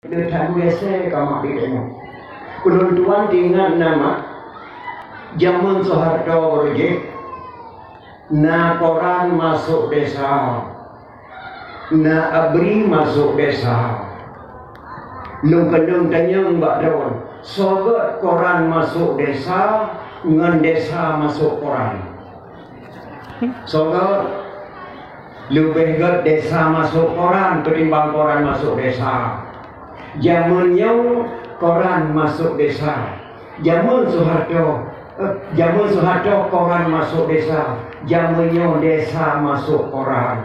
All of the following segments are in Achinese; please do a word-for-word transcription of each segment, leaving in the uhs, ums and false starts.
Leutak biasa ka mak di tengok. Ulôn tuan teuingat nama jameun Soeharto beurujih, na koran masôk desa, na abri masôk desa. Lôn keunong tanyong bak droe, soe gét koran masôk desa ngon desa masôk koran? Soe gét? Leubeh gét desa masôk koran keutimbang koran masôk desa. Jameun nyoe koran masôk desa. Jameun Soeharto, eh, jameun Soeharto koran masôk desa. Jameun nyoe desa masôk koran.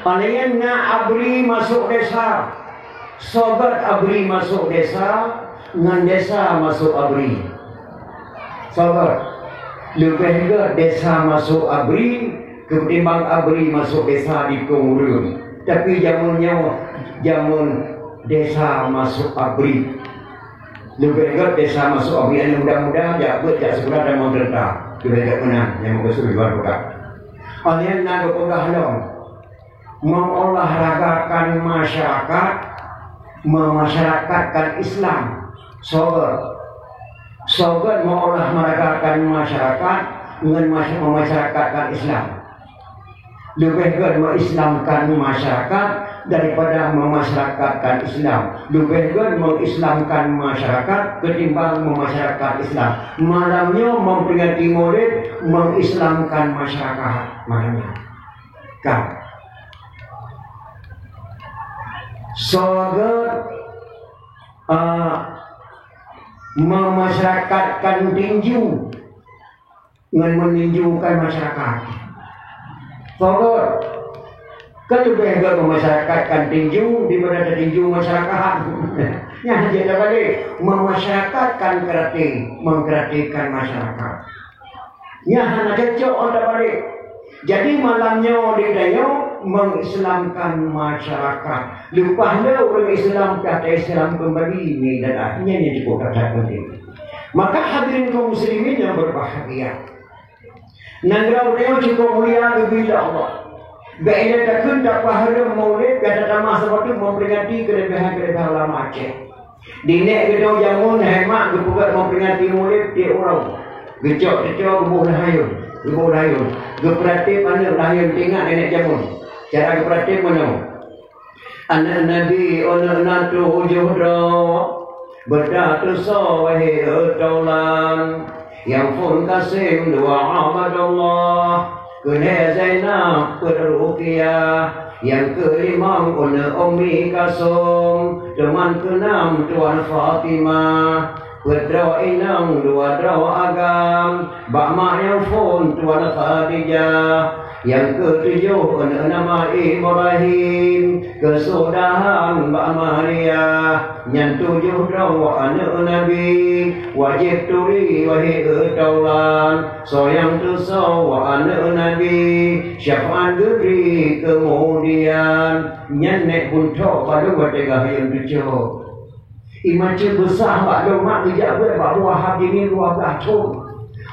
Alèh nyan na abri masôk desa. Soe gét abri masôk desa ngon desa masôk abri? Soe gét? Leubeh gét desa masôk abri keutimbang abri masôk desa di kong ureueng. Tapi jameun nyoe jameun desa masôk abri. Leubeh gét desa masôk abri, aneuk muda-muda jak beuet, jak sekolah dan meukeureuta. Leubeh gét meunan nyang meukeusut luwa buka. Alèh nyan na geupeugah lom, mengolahragakan masyarakat, memasyarakatkan Islam. Soe gét? Soe gét mengolahragakan masyarakat ngon masy-, memasyarakatkan Islam? Leubeh gét meuislamkan masyarakat daripada memasyarakatkan Islam. Leubeh gét meuislamkan masyarakat keutimbang memasyarakatkan Islam. Malam nyoe memperingati Maulid, meuislamkan masyarakat. Malam nyoe. Ka. Soe gét, ah, memasyarakatkan tinju ngon meninjukan masyarakat? Soe gét? Kan leubeh gét memasyarakatkan tinju daripada tatinju masyarakat. Nyan jeuet tabalek, memasyarakatkan karate, mengkaratekan masyarakat. Nyan hana cocok ôn tabalek. Jadi malam nyoe di tanyoe mengislamkan masyarakat. Leupah lé ureueng Islam ka ta-Islam keumbali, nyan dan akhirnya nyan cukup that-that penting. Maka hadirin kaum muslimin yang berbahagia, nanggroe tanyoe cukup mulia geubri lé Allah. Bèk ilèe takheun tapahareuem Maulid, ka tatamah sabab tu memperingati keuleubehan-keuleubehan ulama Aceh. Di nèk geutanyoe jameun hai mak geupeugöt memperingati Maulid tiep uroe. Geucok teucok geuboh lam hayôn, geuboh lam hayôn. Geupeuratéb aneuk lam hayôn, teuingat nèk jameun. Cara geupeuratéb meunoe. Aneuk Nabi, aneuk na tujoh droe, beudôh tusoe wahé taulan. Nyang phôn Kasim dua Abdullah, keunong Zainab peuet Ruqyah, nyang keulimong aneuk Ummi Kalsum, teuma keunam Tuan Fatimah, peuet droe inong dua droe agam, bak mak nyang phôn Tuan Khadijah, nyang keutujoh aneuk nama Ibrahim, keusudahan bak Maria, nyan tujoh droe aneuk Nabi, wajéb turi wahé taulan, soe nyang tusoe aneuk Nabi, syafaat geubri keumudian, nyan nèk beuntôk padub watèe geuhayôn tujoh. Iman cit beusah bak lôn mak geujak beuet bak buah hab jih nyoe dua blah thon.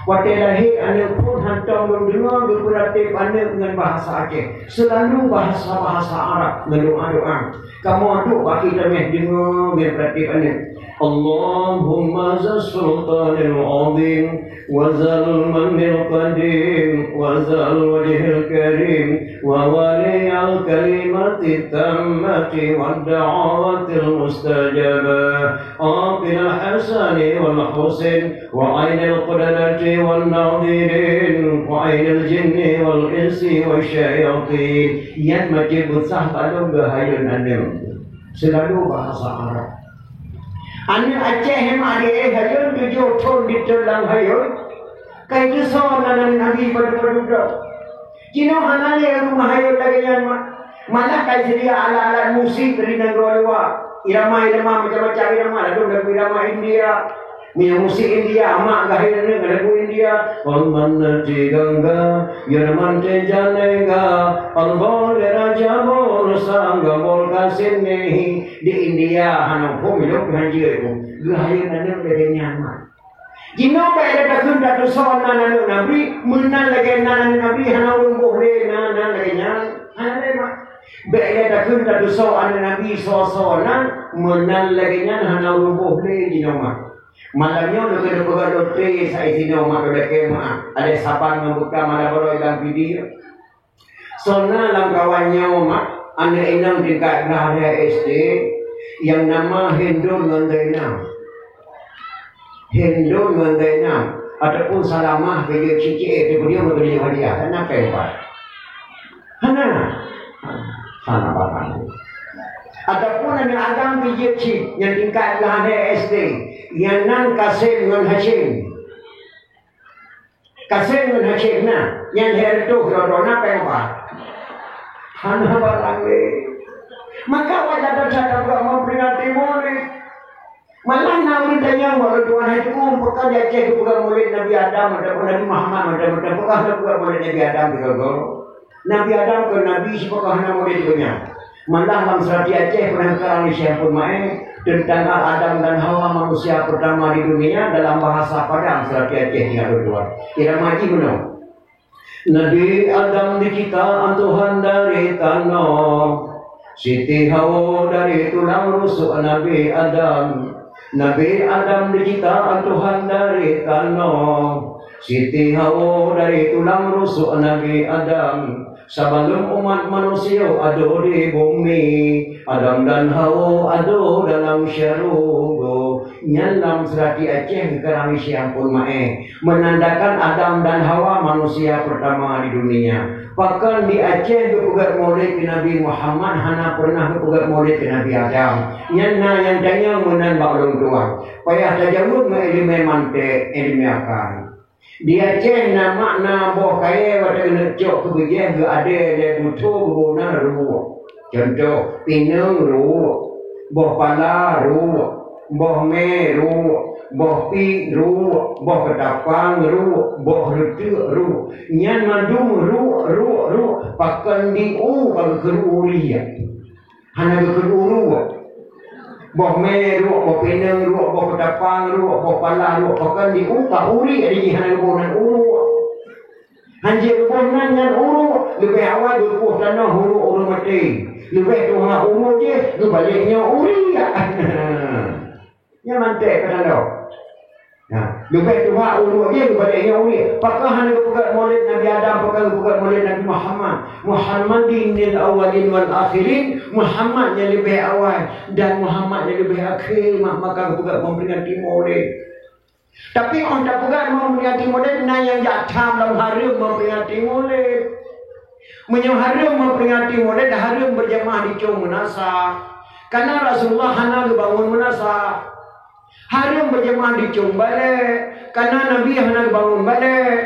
Watèe lahé aneuk phôn hantom lôn deungoe geupeuratéb aneuk ngon bahasa Aceh, seulalu bahasa-bahasa Arab ngon doa-doa. Kamoe duek bak itameh deungoe geupeuratéb aneuk. Allahumma zal sultanil azim, wa zal manil qadim, wa zal wajhil karim, wa waliyal kalimatit tammati wad da'awatil mustajabah. A'tinal Hasani wal Husain, wa ainil qudrati wan nadirin, wa ainil jinni wal insi wasyayatin. Nyan macam beusah padub geuhayôn aneuk. Seulalu bahasa Arab. Aneuk Aceh memang di éh hayôn tujoh thon di thon lam hayôn. Kai tusoe nan Nabi padub-padub droe. Jinoe hana lé rumoh hayôn lagèe nyan, mak. Malah kai seudia alat-alat musik di nanggroe luwa. Irama-irama macam-macam irama, ladôm lagu irama India. Meunyoe musik India, mak geuhayôn ngon lagu India. Ôn man nati gangga, yôn man tejane ga, albol raja bol sangga bol kasih nehi. Di India hana phôn lôn hanjeuet phôn. Geuhayôn aneuk lagèe nyan, mak. Jinoe bèk lé takheun tatusoe nan aneuk Nabi, meunan lagèe nan aneuk Nabi hana ureueng boh lé nan, nan lagèe nyan. Hana lé, mak. Bék lé takheun tatusoe aneuk Nabi soe-soe na, meunan lagée nyan hana ruboh lé jinoe mak. Malam nyoe lôn keuneuk peugah lôn tré sa isi nyoe mak lôn lakée mak. Ada saban ngon buka mala baroi lam video. Soe na lam kawan nyoe mak, aneuk inong tingkat blah lhée S D, nyang nama Hindun ngon Zainab. Hindun ngon Zainab, ataupun Salamah keu jeuet cit-cit, eh, keu dia meubeli hadiah, hana péng pat. Hana. Hana barang. Ataupun aneuk agam keu jeuet cit, nyang tingkat lhée S D, nyang nan Kasim ngon Hasyim. Kasim ngon Hasyim na, nyang lhée reutôh droe-droe na péng pat. Hana barang lé. Maka wajar that-that tapeugah memperingati Maulid. Malah na ureuëng tanyong bak lôn tuan hai tuku, pakon di Aceh geupeugah Maulid Nabi Adam atawa Nabi Muhammad macam-macam, pakon geupeugah Maulid Nabi Adam sigoe-goe. Nabi Adam kon nabi, sipakon hana Maulid geuh nyan. Malah lam seurati Aceh pernah karang di Syekh Abdul Maé tentang Adam dan Hawa manusia pertama di dunia dalam bahasa Padang seurati Aceh tinggai lôn tuan. Irama jih meunoe. Nabi Adam dicipta Tuhan dari tanah. Siti Hawa dari tulang rusuk Nabi Adam. Nabi Adam dicipta Tuhan dari tanah. Siti Hawa dari tulang rusuk Nabi Adam. Sabalom umat manusia ado di bumi, Adam dan Hawa ado dalam syeuruga. Nyan lam seurati Aceh geukarang di Syekh Abdul Maé. Menandakan Adam dan Hawa manusia pertama di dunia. Pakon di Aceh geupeugét Maulid keu Nabi Muhammad, hana pernah geupeugét Maulid keu Nabi Adam? Nyan na nyang tanyong meunan bak ulôn tuan. Payah tajaweueb ngon ileumèe mantek, ileumèe akal. Di Aceh na makna boh kayèe watèe keuneuk cok keu beujèh geuadèe lé butho geubonan ruweuek. Cuntoh, pineung ruweuek, boh pala ruweuek, boh mè ruweuek, boh piek ruweuek, boh keutapang ruweuek, boh reuteuk ruweuek. Nyan mandum ruweuek, ruweuek, ruweuek. Pakon di u ka geukheun uri, ya. Hana geukheun u ruweuek. Boh mè ruweuek, boh pineung ruweuek, boh keutapang ruweuek, boh pala ruweuek. Pakon di u ka uri, jadi jih hana geuboh nan u ruweuek. Hanjeuet geuboh nan nyan u ruweuek, leubeh awai geuboh tanoh u ruweuek ureueng maté. Leubeh tuha u ruweuek jih geubalek nyoe uri. Nyan mantek keunan lom. Nah, leubeh tuha u ruweuek jih geubalek nyoe uri. Pakon hana geupeugét Maulid Nabi Adam, pakon geupeugét Maulid Nabi Muhammad? Muhammadinil awwalin wal akhirin, Muhammad nyang leubeh awai dan Muhammad nyang leubeh akhé, mak, maka geupeugét memperingati Maulid. Tapi óh tapeugah memperingati Maulid, na nyang jak tham lom hareuem memperingati Maulid. Meunyoe hareuem memperingati Maulid, hareuem berjamaah di cong meunasah. Karena Rasulullah hana geubangun meunasah. Hareuem berjamaah di cong balek, karena Nabi hana geubangun balek.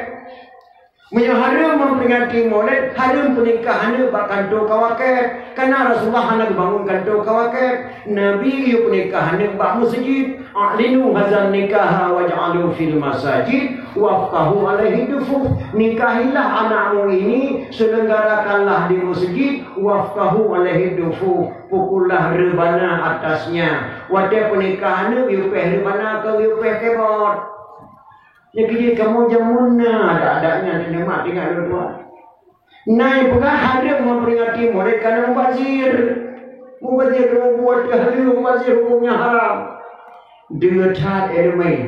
Meunyoe hareuem memperingati Maulid, hareuem peunikah aneuk bak kantô kawakét, karena Rasulullah hana geubangun kantô kawakét. Nabi geuyue peunikah aneuk bak meuseujid. "A'linu hadzan nikaha waj'alu fil masajid waftahu alaihi dufuf." Nikahilah anakmu ini, selenggarakanlah di meuseujid, waftahu alaihi dufuf, pukullah reubana atasnya. Watèe peunikah aneuk, geuyue péh reubana, kon geuyue péh keyboard. Nyan keuh jih kamoe jameun na adat-adat nyan, teuneuk mak tinggai lôn tuan. Na nyang peugah hareuem memperingati Maulid karena mubazir. Mubazir, rôh buet teuh hareuem, mubazir huköm nyang haram. Deungon that ileumèe.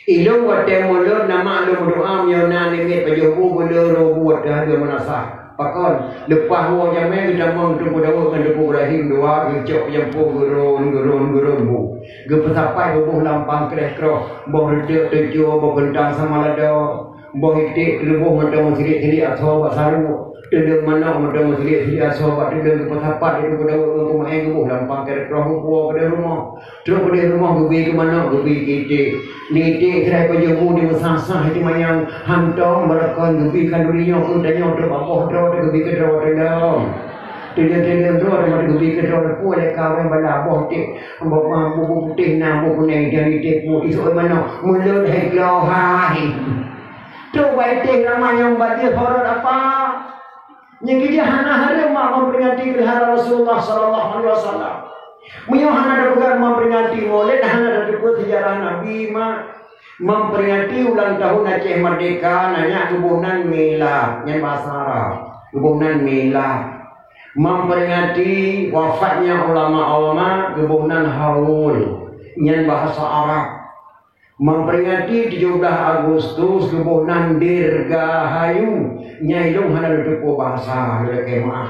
Ilôn watèe mulod na mak lôn meudoa, meunyoe na namiet pajoh bu, beu le rôh buet teuh hareuem meunasah. Pakon? Leupah woe jamèe geutamong Teungku Daud ngon Teungku Ibrahim dua, geucok jampo geuron, geuron, geuron bu. Geupeusapat geuboh lam pangkréh kroh, boh reuteuek teucue, boh keuntang sama lada, boh iték teuleuboh mantong meusilik-silik asoe bak saru, teuleueng manok mantong meusilik-silik asoe bak teuleueng. Geupeusapat di Teungku Daud ngon Teungku Maé geuboh lam pangkréh kroh, geupuwoe keudéh rumoh. Trok keudéh rumoh geubi keu manok, geubi keu iték. Di iték sirah pajoh bu di meusah-sah teumanyong, hantom barokon geubi khanuri nyoe keu tanyoe trok bak boh droe, geubi keu droe teuh lom. Teuleueng-teuleueng droe teuma geubi keu droe, peue lé ka ureueng bala boh iték. Boh, ah, bu-bu putéh na, bu kunéng, jadi teupeu isok manok, mulut hai klo hai. Trok bak iték ramai nyang batin horot apa? Nyang keu jih hana hareuem mak memperingati keuhara Rasulullah sallallahu alaihi wasallam. Meunyoe hana tapeugah memperingati Maulid, hana tateupeue seujarah Nabi mak. Memperingati ulang tahun Aceh Merdeka, na nyan geuboh nan milad, nyan bahasa Arab. Geuboh nan milad. Memperingati wafatnya ulama-ulama geuboh nan haul, nyan bahasa Arab. Memperingati tujuh belas Agustus geuboh nan dirgahayu, nyan ilôn hana lôn teupeue bahasa, lôn lakèe meu'ah.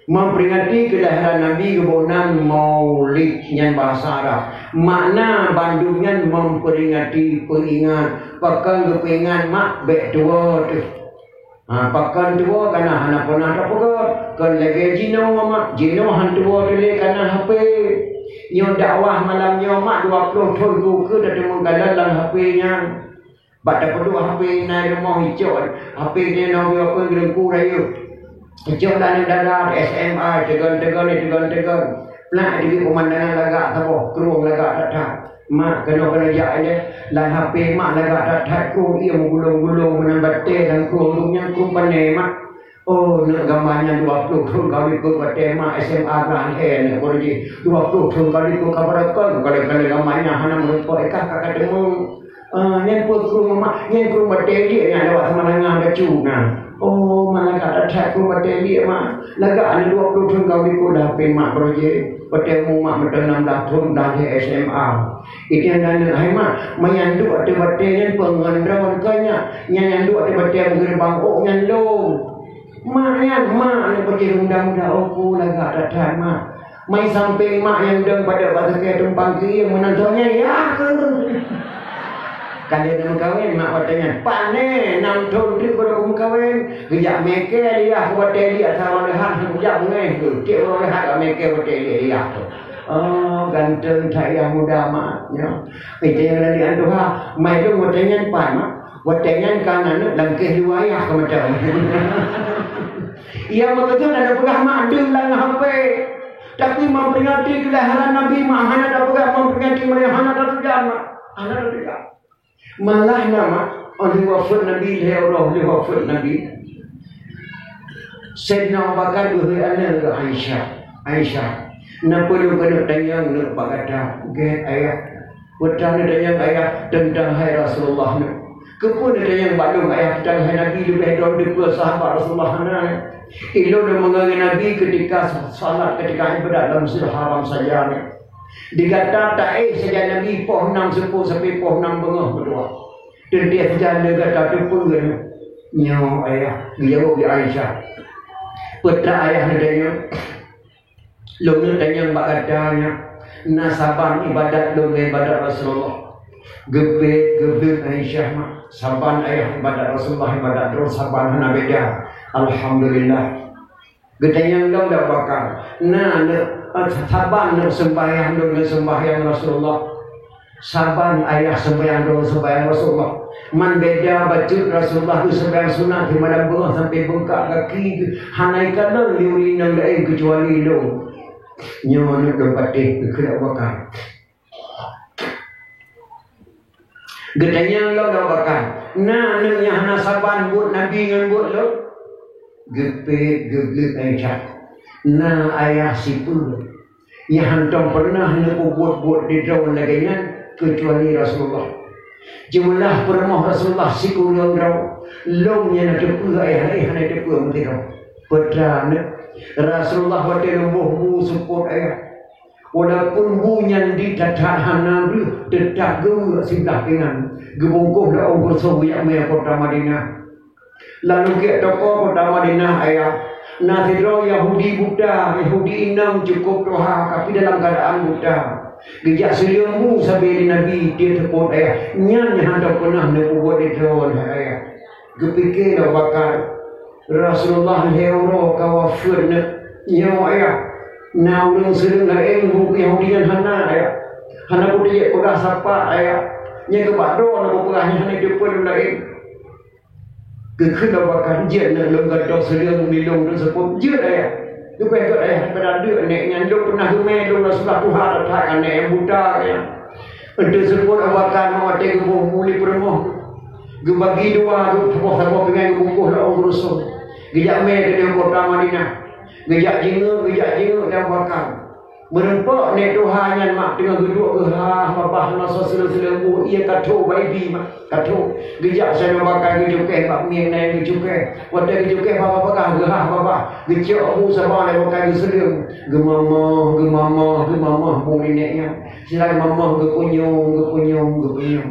Memperingati kelahiran Nabi geuboh nan maulid, nyan bahasa Arab. Makna bandum nyan memperingati, peuingat. Pakon geupeuingat, mak, bèk tuwo teuh. Ha, pakon tuwo kana hana peunah tapeugöt, kon lagèe jinoe, mak, jinoe han tuwo teuh lé kana H P. Nyoe dakwah malam nyoe, mak, dua ploh thon keu ukeue tateumèe kalon lam H P nyan. Bak tapeuduek H P na i rumoh, icok H P teuh na, geuyue peue, geuleuengku rayeuk. Icok lam dada S M A, teugon-teugon, teugon-teugon. Plak, dibri peumandangan lagak saboh, krueng lagak that-that. Mak, keunoe, keunoe jak ilèe. Lam H P mak lagak that-that, krueng ié meugulong-gulong meunan batèe lam krueng, nyan krueng pané, mak. Oh, neuk gamba nyan dua ploh thon ka likot watèe mak S M A blah lhèe neuk baroe jih. Dua ploh thon ka likot ka barokon, kadang-kadang gamba nyan hana meurumpok, eh, kah ka kateumeung. Ah, nyan peue krueng mak, nyan krueng batèe liek nyan lewat Samalanga bacut na. Oh, mak lagak that-that krueng batèe liek mak. Lagak aneuk dua ploh thon ka likot dah pih mak baroe jih. Watèe umu mak meuteun nam blah thon dah lhèe S M A. Itu nyan aneuk hai mak, manyang duek ateueh batèe nyan peue ngon droeneuh keu nyan. Nyan nyang duek ateueh batèe meugeureumbang ôk nyan lôn. Mak nyan, mak nyan peucéh muda-muda, oh, peue lagak that-that, mak. Mai sampéng mak nyang dong padub bak sakét tumpang keuieng meunan, soe nyan, yah keuh. Ka lheueh na meukawen mak watèe nyan. Pané, nam thon treuk baru meukawen. Geujak mèkè lé yah keu watèe liek, atra ureueng leuhat han geujak beungèh keuh. Tiep ureueng leuhat ka mèkè watèe liek lé yah keuh. Oh, ganteng that yah muda mak, nyoe. Itu nyang lagèe nyan tuha. Mai lôn watèe nyan pat mak. Watèe nyan ka na aneuk lam keuh dua yah keu mata. Nyang meukeusut aneuk peugah mak dum lam H P. Tapi memperingati kelahiran Nabi mak hana tapeugah, memperingati meuriah hana tateujan mak. Hana tateujan. Malah na mak, óh lheueh wafeuet Nabi, lhèe uroe lheueh wafeuet Nabi, Saidina Abu Bakar geuhôi aneuk keu Aisyah. Aisyah, na peue lôn keuneuk tanyong neuk bak gata? Gèt ayah. Peue ta neutanyong ayah? Teuntang hai Rasulullah nyoe. Keupeue neutanyong bak lôn ayah teuntang hai Nabi, leubeh droe teupeue sahabat Rasulullah hana? Ilôn meungon Nabi keutika salat, keutika ibadat lam Masjidil Haram saja nyoe. Di gata taéh sajan Nabi poh nam seupôt sampoe poh nam beungoh meutuah. Teuntèe sajan lé gata teupeue nyoe? Nyoe ayah, geujaweueb lé Aisyah. Peue ta ayah neutanyong? Lôn neutanyong bak gata nyoe, na saban ibadat lôn ngon ibadat Rasulullah? Geubeuet, geubeuet Aisyah mak. Saban ayah ibadat Rasulullah, ibadat droe saban hana beda. Alhamdulillah. Geutanyong lom Abu Bakar, na neuk, eh, saban neuk seumbahyang lôn ngon seumbahyang Rasulullah? Saban ayah seumbahyang droe seumbahyang Rasulullah. Man beda bacut Rasulullah geuh seumbahyang sunat di malam beungoh sampoe beungkak gaki geuh, hana ikalon lé ureueng inong laén keucuali lôn. Nyoe aneuk lôn patéh, geukheun Abu Bakar. Geutanyong lom Abu Bakar, na aneuk nyang hana saban buet Nabi ngon buet lôn? Geupeuet, geubeuet Aisyah, na ayah sipeue nyang hántom peureunah neupeubuet buet di droe lagèe nyan keucuali Rasulullah. Jeumeulah peurumoh Rasulullah sikureueng droe, lôn nyang na teupeue ayah laén hana teupeue meusidroe. Peue ta neuk, Rasulullah watèe leuboh bu seupôt ayah. Walaupun bu nyan di that-that hana breuh, teutap geuweuek siblah pingan, geubungkôh lé ôn keursong geujak mè kota Madinah. Lam lukèk toko kota Madinah ayah, na sidroe Yahudi buta, Yahudi inong cukôp tuha, tapi dalam keuadaan buta. Geujak seuleueng bu sabe lé Nabi tiep seupôt ayah, nyan nyang hana peunah neupeubuet lé droe ayah. Geupike lé Abu Bakar, Rasulullah lhèe uroe ka wafeuet nyoe, ayah. Na ureueng seuleueng laén bu Yahudi nyan hana, ayah. Hana peue teujeuet peugah sapat, ayah. Nyang keu bak droe na peugah nyan hana jeuet peue laén. Geukheun Abu Bakar, "Jeuet nyoe lôn gantoe seuleueng milông lôn seupôt, jeuet, ayah." Geupeugot ayah daripada deuk nèk nyan, lôn peunah geumè lôn Rasulullah tuha that-that nèk nyang buta nyan. Enteuk seupôt Abu Bakar watèe geuboh bu lé peurumoh. Geubagi dua, geuboh saboh pingan geubungkôh lé ôn keursong. Geujak mè keudéh kota Madinah. Geujak jingeuk, geujak jingeuk lé Abu Bakar. Meureumpok nèk tuha nyan mak teungoh geuduek geuhah babah ngon soe seuleueng-seuleueng bu, ié ka tho bak ibi mak, ka tho. Geujak Saidina Abu Bakar geujukèh bak mieng nyan geujukèh. Watèe geujukèh babah, geuhah babah, geucok bu saban Abu Bakar geuseuleueng. Geumamoh, geumamoh, geumamoh bu linèk nyan. Sira geumamoh geupunyueng, geupunyueng, geupunyueng.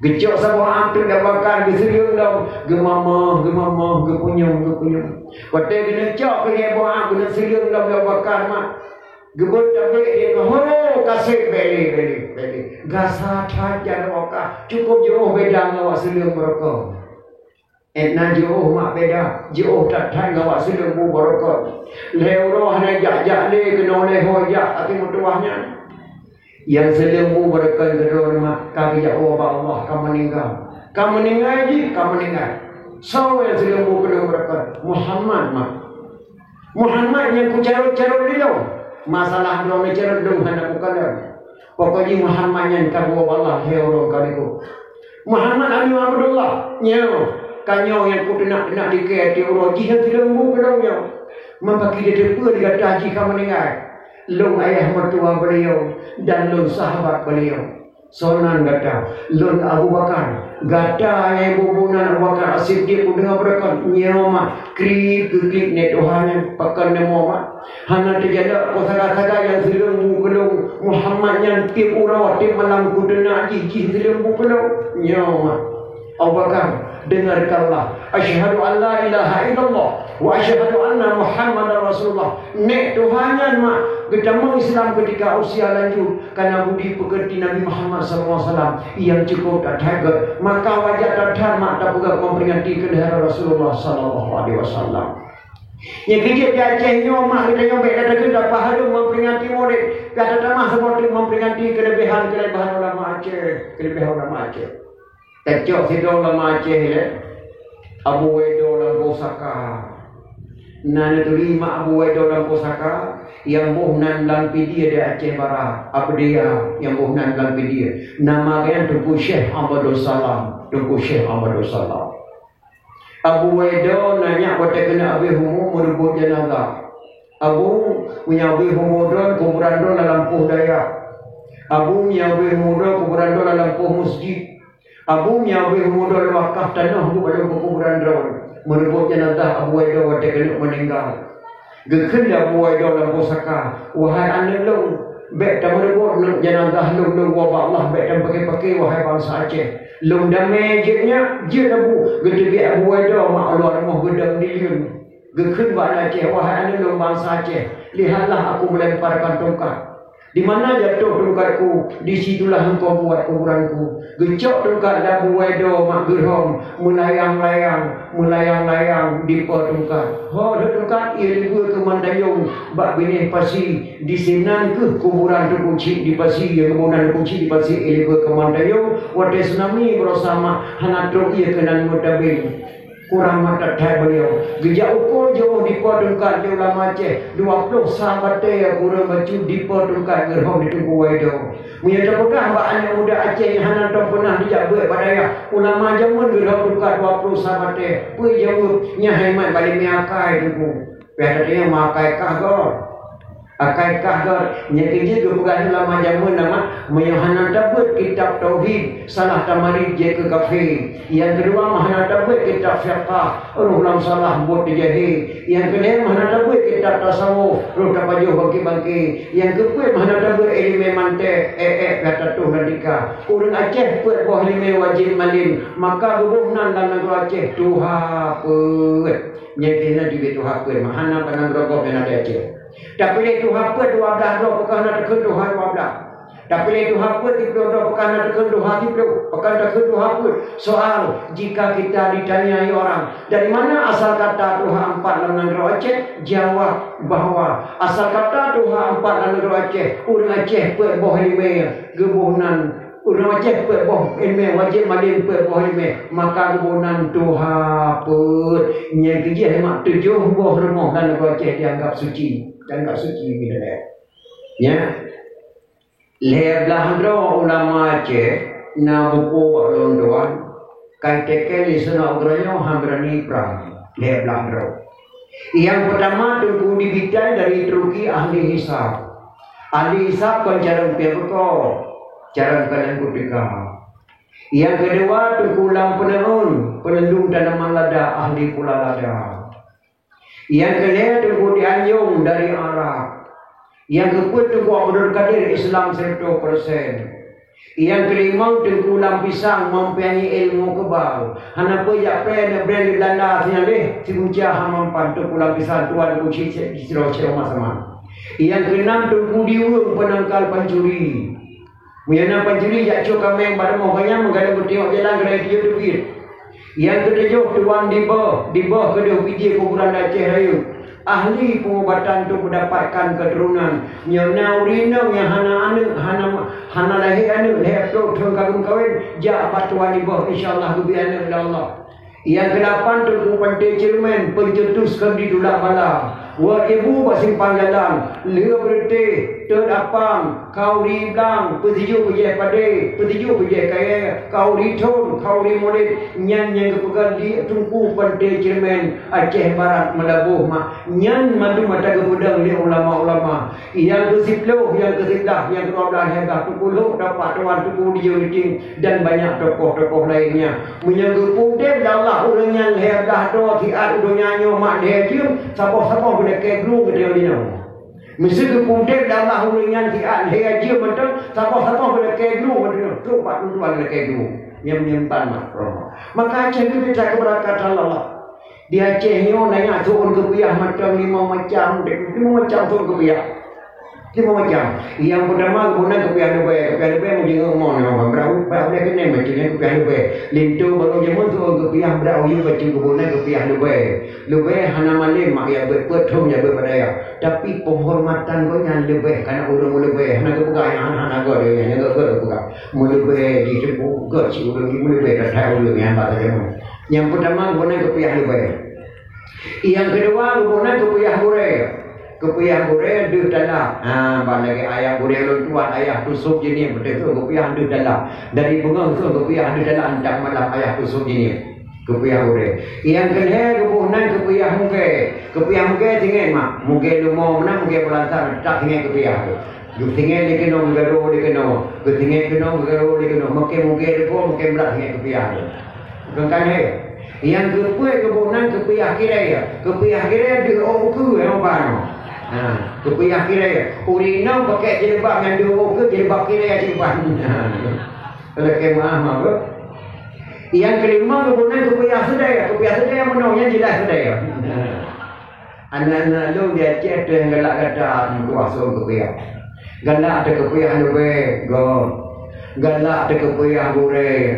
Geucok saboh ap teuk Abu Bakar geuseuleueng lom, geumamoh, geumamoh, geupunyueng, geupunyueng. Watèe geuneuk cok keu lhèe boh ap geuneuk seuleueng lom Abu Bakar mak. Geubeuet tabek di ho kaseb bèk lé, bèk lé, bèk lé. Gasa that jak Abu Bakar, cukôp jiôh beda ngon awak seuleueng barokon. Éh na jiôh mak beda, jiôh that-that ngon awak seuleueng bu barokon. Lhèe uroe hana jak-jak lé keunoe lhèe ho jak até meutuwah nyan. Nyang seuleueng bu barokon keudroe mak ka geujak woe bak Allah ka meuninggai. Ka meuninggai jih, ka meuninggai. Soe nyang seuleueng bu keudroe barokon? Muhammad mak. Muhammad nyang kucarot-carot lé lôn. Masalah droeneuh carot lôn hana kukalon. Pokok jih Muhammad nyan ka geuwoe bak Allah lhèe uroe ka likot. Muhammad Abu Abdullah, nyoe, ka nyoe nyang kuteunak-teunak di kèe tiep uroe jih nyang seuleueng bu keudroe nyoe. Meupakidah teupeue di gata jih ka meuninggai. Lôn ayah meutuwah beliau dan lôn sahabat beliau. Soe nan gata, lôn Abu Bakar. Gata nyang ibu-bu nan Abu Bakar As-Siddiq, kudeungoe beureukat nyoe mak, kriet geuklik nèk tuha nyan pakon neumoe mak. Hana teujalak po saga-saga nyang seuleueng bu keu lôn Muhammad nyan tiep uroe tiep malam kuteunak jih, jih seuleueng bu keu lôn. Nyoe mak. Abu Bakar, dengarkanlah. Asyhadu an la ilaha illallah wa asyhadu anna Muhammadar Rasulullah. Nèk tuha nyan mak, geutamong Islam keutika usia lanjut. Karena budi peukeurti Nabi Muhammad sallallahu alaihi wasallam nyang cukup that-that gèt, maka wajar that-that mak tapeugah memperingati keulehiran Rasulullah sallallahu alaihi wasallam. Nyang keujeuet di Aceh nyoe mak geutanyoe bèk gata-gata pahadong memperingati Maulid, gata tamah saboh teuk memperingati keuleubehan-keuleubehan ulama Aceh, keuleubehan ulama Aceh. Tacok sidroe ulama Aceh lé, Abu Waido Lampôh Saka. Na neuturi mak Abu Waido Lampôh Saka, nyang boh nan lam Pidie di Aceh Barat, Abdea, nyang boh nan lam Pidie. Nama geuh nyan Teungku Syekh Ahmadus Salam, Teungku Syekh Ahmadus Salam. Abu Waido na nyak watèe keuneuk abéh umu meureubuet jeunazah. Abu, meunyoe abéh umu droen, kuburan droen lam lampôh dayah. Abu, meunyoe abéh umu droen, kuburan droen lam lampôh meuseujid. Abu, meunyoe abéh umu droen, wakaf tanoh bu padub keu kuburan droen. Meureubuet jeunazah Abu Waido watèe keuneuk meuninggai. Geukheun lé Abu Waido lam pusaka, "Wahai aneuk lôn, bèk tameureubuet neuk jeunazah lôn, lôn woe bak Allah, bèk tapaké-paké, wahai bansa Aceh. Lôn damé jeuet nyak, jeuet Abu." Geuteubiet Abu Waido mak u luwa rumoh geudong di leuen. Geukheun bak aneuk Aceh, "Wahai aneuk lôn bansa Aceh, lihatlah aku melemparkan tongkat. Di mana jatuh tongkatku, di situlah engkau buat kuburanku." Geucok tongkat lé Abu Waido mak geurhom, meulayang-layang, meulayang-layang dipo tongkat. Ho lheueh tongkat, ie libeue keu mantayong bak binéh pasi. Disinan kheueh kuburan Teungku Chik di pasi, ie kuburan Teungku Chik di pasi, ie libeue keu mantayong. Watèe tsunami barosa mak, hana trok ie keunan meutabeng. Kurang mat that-that beliau. Geujak uko jiôh dipo tongkat di ulama Aceh, dua ploh sa batèe kureueng bacut dipo tongkat geurhom di Teungku Waido. Meunyoe tapeugah bak aneuk muda Aceh nyang hana tom peunah jijak beuet bak dayah, ulama jameun geurhom tongkat dua ploh sa batèe, peue jaweueb, nyan hai mat bak limé akai Teungku. Pih tateurimong akai kah gob. Akai kah gob, nyan keuh jeuet geupeugah lé ulama jameun nama, meunyoe hana tabeuet kitab tauhid, salah tamarit jeuet keu kafé. Nyang keudua, meuhana tabeuet kitab fiqah, roh lam salah buet teujahé. Nyang keulhèe, meuhana tabeuet kitab tasawuf, roh tapajoh bangké-bangké. Nyang keupeuet, meuhana tabeuet ileumèe mantek, èk-èk ka tatuh lam tika. Ureueng Aceh peuet boh ileumèe wajéb malém, maka geuboh nan lam nanggroe Aceh tuha peuet. Nyan keuh na jeuet tuha peuet, meuhana bak nanggroe gob nyang na di Aceh. Tapiléh tuha peuet dua blaih droe, pakon hana takheun tuha dua blaih. Tapiléh tuha peuet siplôh droe, pakon hana takheun tuha siplôh, pakon takheun tuha peuet. Soal, jika kita ditanyai orang, "Dari mana asal kata tuha empat lam nanggroe Aceh?" Jawab bahwa asal kata tuha empat lam nanggroe Aceh, ureueng Aceh peuet boh ileumèe geuboh nan, ureueng Aceh peuet boh ileumèe wajéb malém, peuet boh ileumèe, maka geuboh nan tuha peuet. Nyan keuh jih mak tujoh boh rumoh lam nanggroe Aceh dianggap suci, dianggap suci milék. Nya. Lhèe blaih droe ulama Aceh na buku bak ulôn tuan, ka iteken lé seunauk droeneuh han beurani prang. Lhèe blaih droe. Nyang peutama Teungku Dibitai dari Turki, ahli hisab. Ahli hisab kon carông piah beuko, carông kalon kutika. Nyang keudua, teungku lam peuneun, peunundong tanaman lada, ahli pula lada. Nyang keulhèe, teungku di Anjong dari Arab. Nyang keupeuet, teungku Abdul Kadir, Islam seratus persen. Nyang keulimong, teungku lam pisang, mampu nyan ilmu kebal. Hana peue jak pèng, neubrand di Belanda, sinaleh, sibuca hana mampan, teungku lam pisang, tuan teungku cit, cit, cit, cit, sama-sama. Nyang keunam, teungku di ureueng penangkal pancuri. Meunyoe na pancuri jak cok kaméng bak rumoh gobnyan, meugadang beuteuok jalan keunan tiyeue teubiet. Nyang keutujôh, tuan dibôh, dibôh keudeh bijéh kuburan Aceh Rayeuk. Ahli pengobatan untuk mendapatkan keturunan. Nyoe na ureueng inong nyang hana aneuk, hana, hana lahé aneuk, lhèe ploh thôn ka geumeukawen, jak bak tuan dibôh, insya Allah geubri aneuk lé Allah. Nyang keulapan, teungku panté ceureumen, pencetus keudi tulak bala. Wot ibu bak simpang jalan, lheueh beureunteh, teuet apam, kauri blang, peutujôh beujéh padé, peutujôh beujéh kayèe, kauri thôn, kauri mulod, nyan nyang geupeugah di teungku panté ceureumen Aceh Barat Meulaboh mak. Nyan mandum ata geupeudong lé ulama-ulama. Nyang keusiploh, nyang keusiblaih, nyang keudua blaih, nyang ka teupeuleuk dapat tuan teungku di Jeuliting dan banyak tokoh-tokoh lainnya. Meunyoe geupeuudép lé Allah ureueng nyan lhèe blaih droe siat u donya nyoe mak lhèe jeuem, saboh-saboh beulakèe gru keudeh linoe. Meuseu geupeuudép lé Allah ureueng nyan siat lhèe jeuem mantong, saboh-saboh beulakèe gru mantong, trok bak tuntuan lakèe gru. Nyang meunyeumpan mak. Maka Aceh geubita keubeurakatan Allah. Di Aceh nyoe na nyang seuôn keupiah mantong limong macam, limong macam seuôn keupiah. Limong macam. Nyang peutama geuboh nan keupiah leubèe, keupiah leubèe meujeuet ngon nyoe, brau, brau lé keuneuk bacut nyan keupiah leubèe. Linto barô jameun seuôn keupiah, brau yue bacut geuboh nan keupiah leubèe. Leubèe hana malém mak ya beuet, peuet thon ya beuet bak dayah. Tapi penghormatan gobnyan leubèe, karena ureueng leubèe hana geupeugah nyang hana-hana gèt, nyang gèt-gèt geupeugah. Meuleubèe jiteupeue gèt si ureueng, meuleubèe that-that ureueng nyang bak jameun. Nyang peutama geuboh nan keupiah leubèe. Nyang keudua, geuboh nan keupiah gurèe. Keupiah gurèe deuh dalam. Ha, ban lagèe ayah gurèe lôn tuan, ayah tusôb jinih, beutôi keupiah deuh dalam. Dari beungoh sôk keupiah deuh dalam, tak malam ayah tusôb jinih. Keupiah gurèe. Nyang keulhèe geuboh nan keupiah mugèe. Keupiah mugèe tinggai mak. Mugèe leumo meunan, mugèe beulansan, tak tinggai keupiah tu. Geutinggai lé keunoe, geugarô lé keunoe. Geutinggai keunoe, geugarô lé keunoe. Makai mugèe leubô, makai brat tinggai keupiah tu. Bukan kan, he? Nyang keupeuet geuboh nan keupiah kirèe. Keupiah kirèe deuh ôk ukeue, eh, uban. Ha, keupiah kirèe. Ureueng inong pakèk jilbab nyang deuh ôk ukeue, jilbab kirèe simpan. Ha. Lakèe meuah mah beuh. Nyang keulimong geuboh nan keupiah seudèe. Keupiah seudèe meunoe nyan jeulaih seudèe. Ha. Aneuk-aneuk lôn di Aceh teuh nyang galak gata meutuah sôk keupiah. Galak teuh keupiah leubèe, gob. Galak teuh keupiah gurèe,